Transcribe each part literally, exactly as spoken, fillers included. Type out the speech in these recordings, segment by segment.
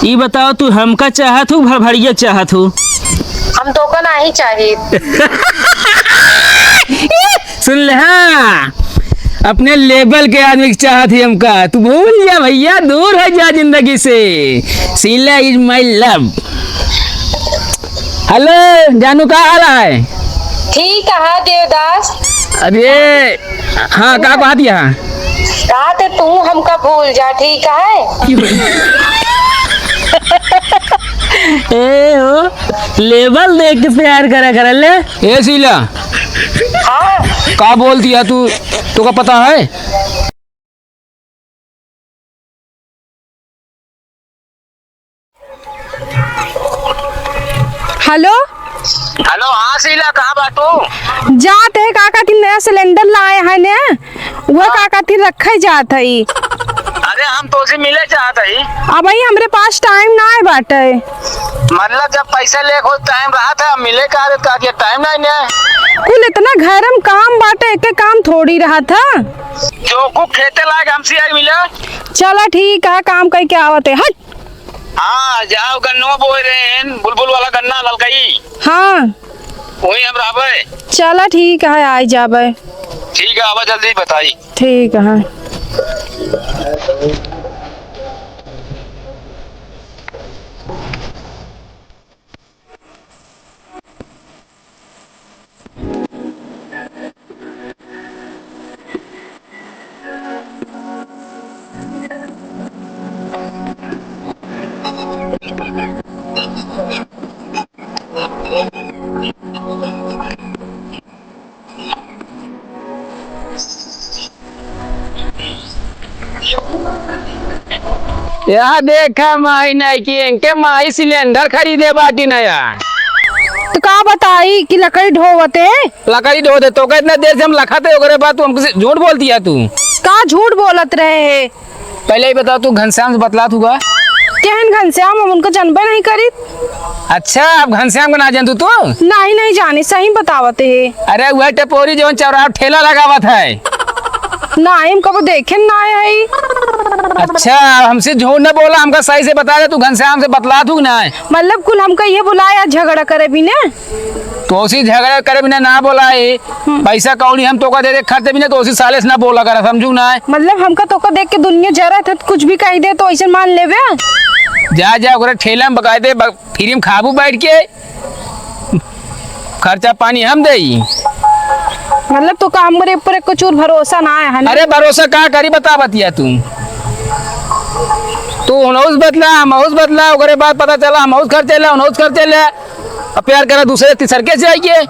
ई बताओ, तू हमका चाहत हू, भड़भड़िया चाहत हू? हम तोका नाही चाहित। सुन ले, हाँ, अपने level के आदमी के चाहत ही हमका। तू भूल जा भइया, दूर हो जा जिंदगी से। Sheela is my love। Hello जानू, का हाल है? ठीक है देवदास। अरे हाँ, का कहत हया? कहत है तू हमका भूल जा, ठीक है? ए हो, level देख के प्यार करा कर ले। ए शीला, हाँ। का बोलत हया तू? तोका पता है? Hello। Hello, हाँ शीला, कहाँ बाटू? जात है, का कहती, नया cylinder लाए हैं ने, वह हाँ। का कहती, रखे जात है। अरे, हम तोसे मिले चाहत हई। अबहीं हमरे पास time नाहीं बाटे। मतलब, जब पैसा लेके हो, time रहत है, मिले का रे, का के time नाहीं ने। कुल इतना घर में काम बाटे, एक काम थोड़ी रहत है। जो कुछ खेते लायक हमसे आई मिले। चला ठीक है, काम कइके आवत है। हट। हाँ, जाओ, गन्नो बोए रहे हैं, बुलबुल वाला गन्ना ललकई। हाँ। वही हम रहबे। चला ठीक है, आई जाबे। ठीक है, आवा जल्दी बताई। ठीक है। यह देखा माई, नाहीं कि इनके माई cylinder खरीदे बाटी नया। तो का बताई कि लकड़ी ढोवते? लकड़ी ढोवते तो का इतना देर से हम लखत है, ओकरे बाद तू हमसे झूठ बोलत हया तू। का झूठ बोलत रहे है? पहले ही बताओ, तू घनश्याम से बतलात हुआ? केहन घनश्याम? हम उनको जनबे नहीं करी। अच्छा, अब घनश्याम को ना जानतू तू? नहीं, नहीं जानी, सही बतावत है। अरे, वह टपोरी जौन चौराहा ठेला लगावत है। नहीं, हम कबो देखे ना है। अच्छा, हमसे झूठ न बोला, हमका सही से बता दे, तू घनश्याम से बतलात हू कि ना? मतलब, कुल हमका ये बुलाया झगड़ा करे भी ने? तो उसी झगड़ा करे बिना ना बोला है। हम्म। पैसा कौड़ी हम तोका दे दे, खर्च भी ना, तो उसी साले से ना बोला करा, समझू ना है। मतलब, हमका तोका देख के दुनिया जरत है, तो कुछ भी कह दे तो ऐसे मान लेबे? जा, जा, ओकरे ठेला में बकायदे ब-, free में खाबू बैठ के, खर्चा पानी हम देई। मतलब, तोका हमरे ऊपर एक चूर भरोसा ना है ना? अरे, भरोसा का करी, बता बतिया तू। तू उनहुस बतला, हमहुस बतला, ओकरे बाद पता चला हमहुस खर्चे ला, उनहुस खर्चे ला। अब प्यार करा दूसरे तीसर के से आइए।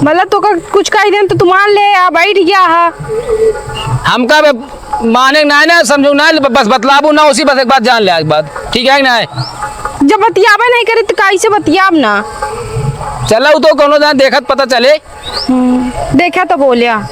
मतलब तोका कुछ कही देन तो तू मान ले, आ बैठ गया हा। हमका बे माने ना, ना समझो ना, बस बतलाबू ना, उसी बस एक बात जान ले, एक बात, ठीक है कि ना? जब बतियाबे नहीं करे तो कैसे बतियाब ना? चला, उ तो कोनो जान देखत पता चले। हम्म, देखा तो बोलिया।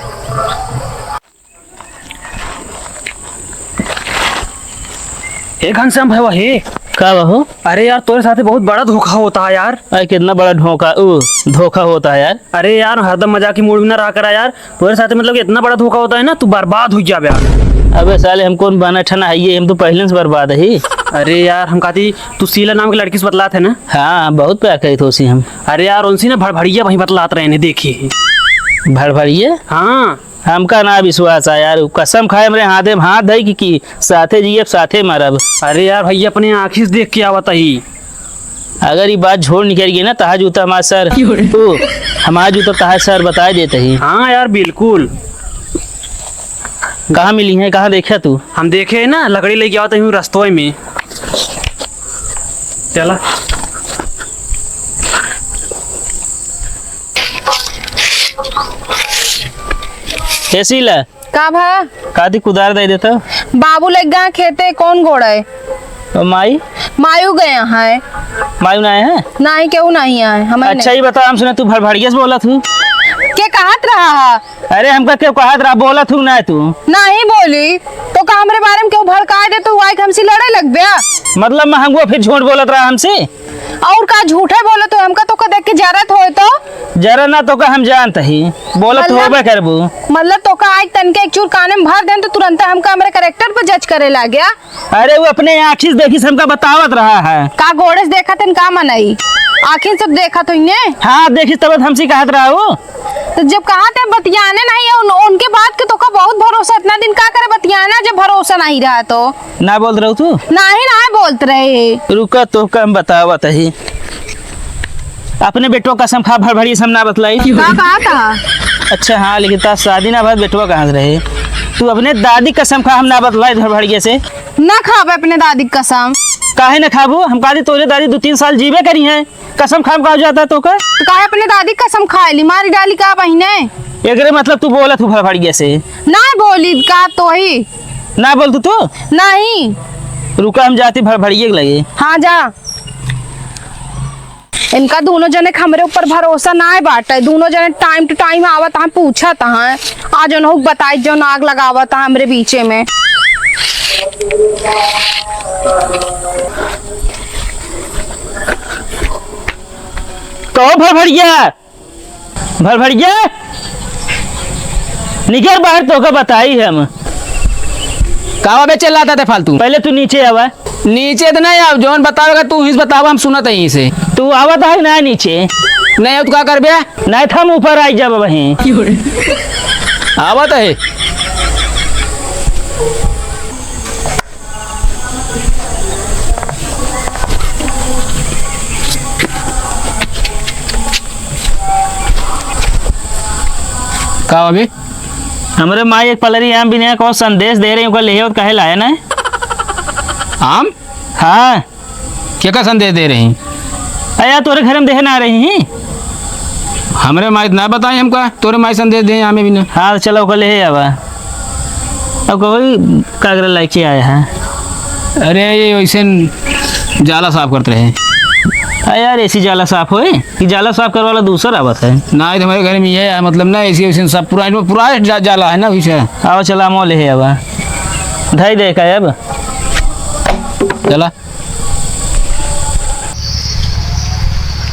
ए घनश्याम भैया, हे। का बा हो? अरे यार, तोरे साथे बहुत बड़ा धोखा होता है यार। अरे कितना बड़ा धोखा, उ, धोखा होता है यार। अरे यार, हरदम मजाक की mood में ना रहा करा यार। तोरे साथे मतलब कि इतना बड़ा धोखा होता है ना, तू बर्बाद हो जाबे यार। अबे साले, हम कौन बना ठना है ये, हम तो पहले से बर्बाद है। अरे यार, हम कहती तू शीला नाम की लड़की से बतलात है ना? हाँ, बहुत प्यार करी तो उसी हम। अरे यार, उनसे ना भड़भड़िया वहीं बतलात रहे ने, देखी। भड़भड़िया? हाँ। हमका ना विश्वास है यार, कसम खाए हमरे हाथे में हाथ धई कि, कि साथे जियब, साथे मरब। अरे यार भैया, अपने आँखी से देख के आवत ही। अगर ई बात झूठ निकल गई ना, तहा जूता हमार सर, क्यों रे? तू, हमार जूता तहा सर बताई देत ही। हाँ यार, बिल्कुल। कहाँ मिली है, कहाँ देखे तू? हम देखे है ना, लकड़ी लेके आवत ही रस्तों में। चला। ए शीला। का भा? कादी कुदार दे देता। बाबू लग गए खेते, कौन गोड़े? और माई? मायू गए हैं। मायू ना आए हैं? नहीं, केहू नहीं आए, हम अच्छा, नहीं। ये बता, हम सुने तू भड़भड़िया से बोलत हू। के कहत रहा है? अरे, हमका केहू कहत रहा, बोलत हू ना तू। नहीं बोली, तो का हमरे बारे में केहू भड़काए दे, तो वाई के हमसे लड़े लग गया? मतलब, मैं हमको फिर झूठ बोलत रहा हमसे? और का झूठे बोलत हो? हमका तोका देख के जरत होए तो? जरा ना तोका हम जानत ही, बोलत मतलब होबे करबू। मतलब तोका आज तनके एक चूर काने में भर देन तो तुरंत हमका हमरे character पर judge करे लाग्या। अरे वो अपने आँखी से देखिस हमका बतावत रहा है। का गोड़े से देखत हन का मनई? आँखिन से देखत होइने। हाँ देखिस तब हमसे कहत रहा वो। तो जब कहा थे बतियाने नहीं है, उन, उनके बात के तोका बहुत भरोसा, इतना दिन का करे बतियाना जब भरोसा नहीं रहा तो? ना बोलत रहू तू? नाही, नाही बोलत रहे। रुका, तोहका हम बतावत ही। अपने बेटवा कसम खा, भड़भड़िया से हम ना बतलाई। का कहा था? अच्छा, हाँ, लेकिन तार शादी ना भा, बेटवा कहाँ से रहे? तू अपने दादी कसम खा, हम ना बतलाई भड़भड़िया से। ना खाबे अपने दादी कसम। काहे ना खाबू? हम कहा दी, तोरे दादी दो तीन साल जीवे करी हैं। कसम खाब का हो जाता तोका? तो काहे अपने दादी कसम खाए ली? मारी डाली का बहिने? एकरे मतलब तू बोलत हूँ भड़भड़िया से? ना बोली का तोही। ना बोल तू, तू? नहीं। रुका, हम जाती भड़भड़िया के लगे। हाँ, जा। इनका दोनों जने के हमरे ऊपर भरोसा ना बाटे। दोनों जने time to time आवत हैं, पूछत हैं। आज उन्हों बताई जौन आग लगावत हैं हमरे बीचे में। कहो भड़भड़िया, भड़भड़िया, निकर बाहर, तोका बताई हम। का बे चिल्लाता थे फालतू? पहले तू नीचे आवा। नीचे तो नहीं आव, जौन बतावेगा तू ही बतावा, हम सुनत ही से। तू आवत है ना नीचे? नहीं आव तो का करबे? नहीं तो हम ऊपर आई जाब वहीं। आवत है। का अभी? हमरे माई एक पलरी आम बिना को संदेश दे रही, ओकर लेहे और कहे लाए ना? आम? हाँ। केका संदेश दे रही? अरे यार, तोरे घर में देहे ना रही ही। हमरे माई तो ना बताई हमका, तोरे माई संदेश दे आमे बिना। हाँ, चलो, ओकर लेहे आवा। अब कोई कागरा लेके आया है। अरे, ये वैसे न जाला साफ करत रहे। अरे यार, ऐसी जाला साफ होए कि जाला साफ करवाला दूसर आवत है। ना, ये तो हमारे घर में ये है, मतलब ना, ऐसी वैसे सब पुराना, पुराना जा-, जाला है ना, वैसे। आवा, चला, मो लेहे आवा। धई दे का अब। चला।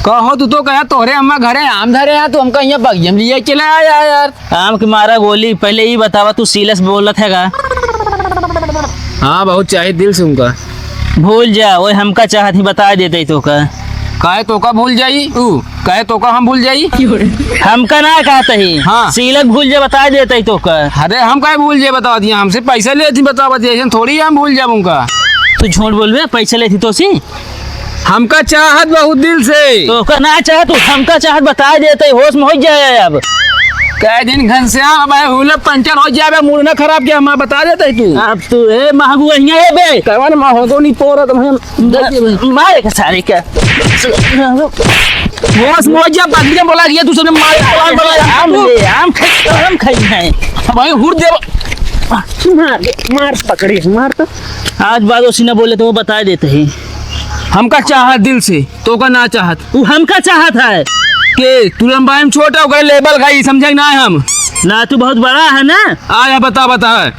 कहो, तू तो कहा तोहरे अम्मा घरे आम धरे हैं, तू हमका यहाँ बगिया में लिए चला आया यार। आम के मारा गोली, पहले ई बतावा, तू सीलस बोलत है का? हाँ, बहुत चाहे दिल से उनका। भूल जा, ओए हमका चाहत ही, बता देते ही तोका। काहे तोका भूल जाई ऊ? काहे तोका हम भूल जाई? हमका ना कहत ही। हाँ। सीलक भूल जा, बता देते ही तोका। अरे हम काहे भूल जाए, बता दिया, हमसे पैसा लेत ही, बतावा दिया, ऐसन थोड़ी हम भूल जाब उनका। तू झूठ बोलबे, पैसा लेत ही तोसी? हमका चाहत बहुत दिल से। तोका ना चाहत, तू हमका चाहत, बता देते ही, होश में हो जाए अब। कह दिन घनश्याम, अब हुलर पंचर हो जाए, मूड ना खराब किया, हम बता देते ही तू। अब तू, ए, महगू, हियाँ ए बे। कवन महगू नहीं पोरत, हम देखिए भाई। मारे के सारे के। होश में हो जा, बदलिया बोला गया, तू सबने मारे, कौन बोला गया? आम ले, आम खाई, आम खाई है। भाई, हुर दे। मार, मार पकड़ी, मार तो। आज बाद ओसी ना बोले तो वो बता देते ही। हमका चाहत दिल से, तोका ना चाहत। वो हमका चाहत है। के, तू लंबाई में छोटा, ओकरे लेवल का, ई समझे ना हम। ना, तू बहुत बड़ा है ना। आया, बता, बता।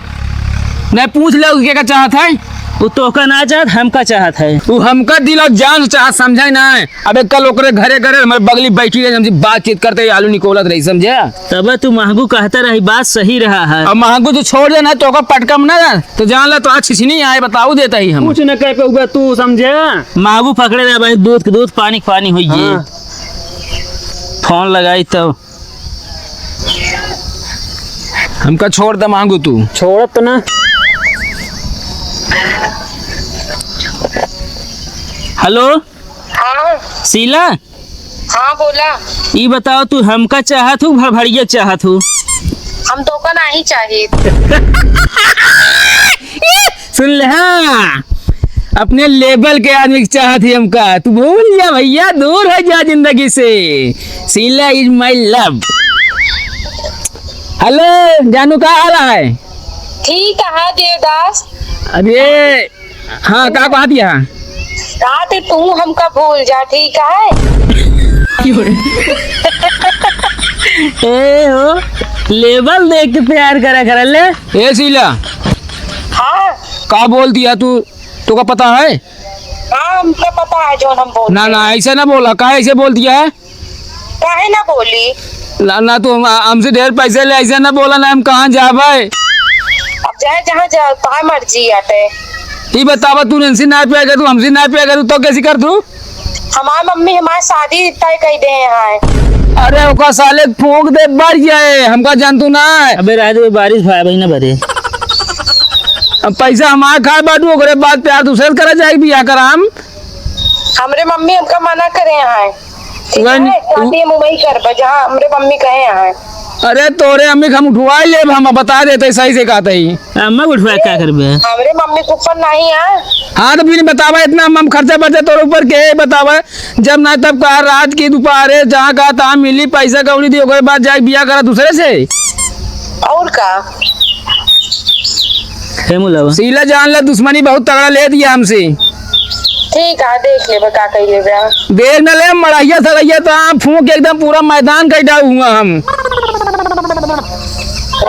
नहीं, पूछ ले, के का चाहत है? वो तोका ना चाहत, हमका चाहत है। वो हमका दिल और जान से चाहत, समझे ना। अबे कल ओकरे घरे, घरे हमारे बगली बैठी रही, हमसे बातचीत करते ही आलू निकोलत रही, समझे? तब तू महंगू कहता रही, बात सही रहा है। अब महंगू तो छोड़ देना, तोका पटकम ना, तो जान ला, तो आज छिछनी आए, बताऊ देता ही हम। कुछ न कह पे हुआ तू, समझे? महंगू पकड़े रहे भाई, दूध के दूध, पानी के पानी हुई। हाँ। फोन लगाई तब। हमका छोड़ दे मांगू तू। छोड़त ना। हेलो। हाँ। शीला। हाँ, बोला। ई बताओ, तू हमका चाहत हूँ, भड़भड़िया चाहत हूँ? हम तोका नाही चाहित। सुन ले, हाँ, अपने लेवल के आदमी के चाहत ही हमका। तू भूल जा भैया, दूर हो जा जिंदगी से। Sheela is my love। Hello जानू, का हाल है? ठीक है देवदास। अरे हाँ, का कहत है? कहत ही तू हमका भूल जा, ठीक है? ए हो, लेवल देख के प्यार करा कर ले। ए शीला। हाँ। का बोलती है तू? तोका पता है? हाँ, हमका पता है जौन हम बोल ना, रहे ना, हैं। ऐसे ना बोला, काहे ऐसे बोलती है? काहे ना बोली? ना, ना, तू हम, हमसे ढेर पैसे ले, ऐसे ना बोला, ना हम कहाँ जाबे। अब जाए जहाँ जा, तोहार मर्जी आटे। ई बतावा, तू इनसे ना प्यार कर, तू हमसे ना प्यार कर, तू तो कैसी कर तू? हमार मम्मी हमार शादी तय कइ दे हैं। अरे ओका साले फूंक दे, मर जाए, हमका जान तू ना है। अबे रह दे, बारिश भाई, भाई ना भरे। अब पैसा हमार खाए बाटू, ओकरे बाद प्यार दूसरे से करा जाए, बियाह कराम। हमरे मम्मी हमका मना करे हैं। ठीक वही है, उ- शादी हम वही करबे जहाँ हमरे मम्मी कहे हैं। अरे तोरे अम्मी के हम उठवाए लेब, हम बता देते सही से कहते ही। अम्मा के उठवाए का करबे? हमरे मम्मी के ऊपर नहीं है। हाँ तो फिर बतावा, इतना हम, हम खर्चा बर्चा तोरे ऊपर के बतावा, जब ना तब कहा रात की दोपहरे जहाँ कहा तहाँ मिली, पैसा कौड़ी दी, ओकरे बाद जाके बियाह करा दूसरे से। और का? हे मुलावा। सीला जान ला, दुश्मनी बहुत तगड़ा ले दिया हमसे। ठीक है, देख लेबे का कइ लेबे। देख न ले, मड़हिया सड़हिया तो आम फूंक के एकदम पूरा मैदान कइ डाल हुआ हम।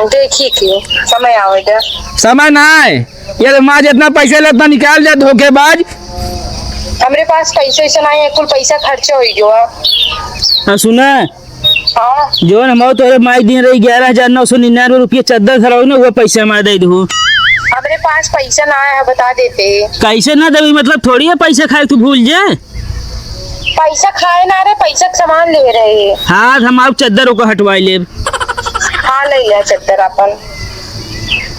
देखी के समय आवे दे। समय ना है, ये तो माँ जितना पैसा ले उतना निकाल जा, धोखेबाज। हमरे पास पैसा वैसा ना है, कुल पैसा खर्चा हो गया। हाँ, सुना, हाँ। जौन हम तोरे माई दिन रही ग्यारह हजार नौ सौ निन्यानवे रुपये चद्दर धराऊ ना, वो पैसा हमारे दे दू। हमरे पास पैसा ना है, बता देते। कैसे ना देवी? मतलब थोड़ी है पैसा खाए तू भूल जे। पैसा खाए ना रे, पैसा के सामान ले रहे। हाँ, हम आप चद्दर ओको हटवाई लेब। हाँ, ले ले चद्दर अपन।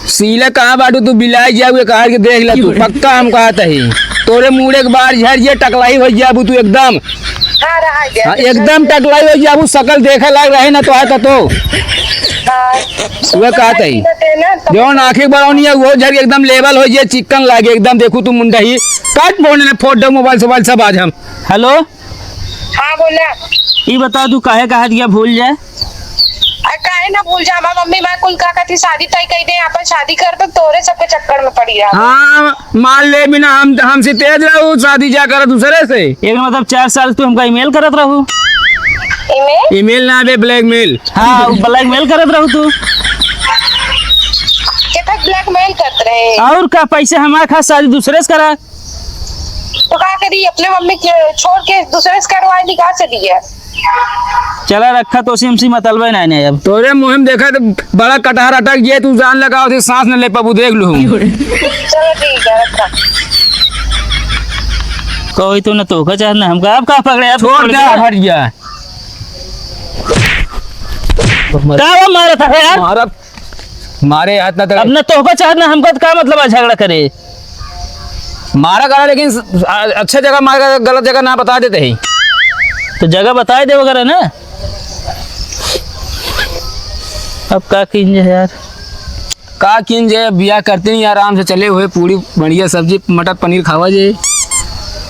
सीला कहाँ बाटू तू? बिलाई जाऊ, ये कहा के देख ले तू, पक्का हम कहत ही। तोरे मुड़े के बार झर जे टकलाई हो जाबू तू एकदम। हाँ, रहा गया। हाँ, एकदम टकलाई हो जाबू, शकल देखे लाग रहे ना तो है तो। हाँ। वह कहत ही। जौन आँखी बरौनी है, वो झर एकदम लेवल हो जे, चिकन लागे एकदम। देखू तू मुंडा ही, काट फोन ने फोड़ दो मोबाइल सोबाइल सब आज हम। हेलो। हाँ, बोला। ई बता, तू काहे कहा दिया भूल जाए? आ, काहे ना भूल जा, हमार मम्मी माँ कुल का कहती, शादी तय कइ दे, अपन शादी कर, तो तोरे सबके चक्कर में पड़ी रहा। हाँ, मान ले बिना हम, हमसे तेज रहू, शादी जा कर दूसरे से। एक मतलब चार साल तू हमका email करत रहू। Email? Email ना बे, blackmail। हाँ, blackmail करत रहू तू। केतक blackmail करत रहे? और का, पैसे हमारे खास शादी दूसरे से करा। तो का करी, अपने मम्मी के छोड़ के दूसरे से करवा ली, का से दिया? चला रखा, तो सिम सिम मतलबे नहीं, नहीं अब। तोरे मुँह में देखा तो बड़ा कटहर अटक गया, तू जान लगाओ थे, सांस न ले पाबू, देख लू। चलो ठीक है, रखा। कोई तो न तोहका चाहत ना हमका, अब का पकड़े, अब छोड़ दे, हट गया। का वो मारा था यार? मारा, मारे हाथ ना तड़े। अब न तोहका चाहत ना हमका, तो का मतलब है झगड़ा करे? मारा करा, लेकिन स-, आ-, अच्छा जगह मारा, गलत जगह ना बता देते ही। तो जगह बताए दे वगैरह ना। अब का कीन जे यार? का कीन जे, बियाह करते नहीं, आराम से चले हुए, पूरी बढ़िया सब्जी, मटर पनीर खावा जे।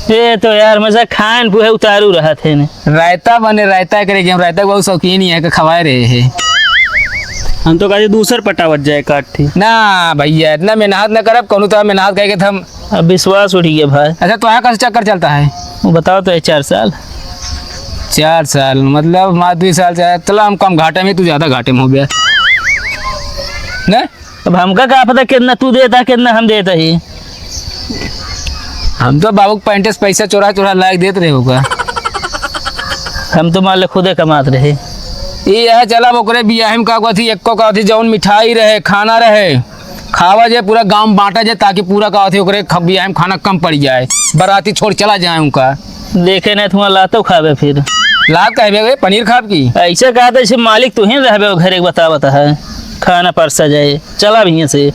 ये तो यार, मजा खान पुहे उतारू रहा थे ने। रायता बने, रायता करे कि हम रायता के बहुत शौकीन ही है, के खवाए रहे हैं। हम तो कहते दूसर पटावत जाए काठी। ना भैया, इतना मेहनत ना करब, कोनो तरह मेहनत करके तो हम अब विश्वास उठ गया भाई। अच्छा, तो यहाँ का चक्कर चलता है? वो बताओ तो, ये चार साल। चार साल, मतलब, हमारा दुई साल से, चला, हम कम घाटे में, तू ज्यादा घाटे में हो गया। ना? अब हमका का पता कितना तू देता, कितना हम देता ही। हम तो बाबू के पैंटे से पैसा चोरा चोरा लाके देत रहे होगा। हम तो मान ले खुदे कमात रहे। ये है, चला, अब ओकरे बियाह में का कहती, एक्को का कहती, जौन मिठाई रहे, खाना रहे, खावा जे, पूरा गांव में बांटा जे, ताकि पूरा का होती ओकरे ख-, बियाह में खाना कम पड़ जाए, बाराती छोड़ चला जाए उनका। देखे नहीं, तुम लातो खाबे फिर। लात कहबे, "ए, पनीर खाब की?" ऐसे कहा था, जैसे मालिक तू ही रहबे, वो घर एक बतावत है, खाना परसा जाए, चला भैया से।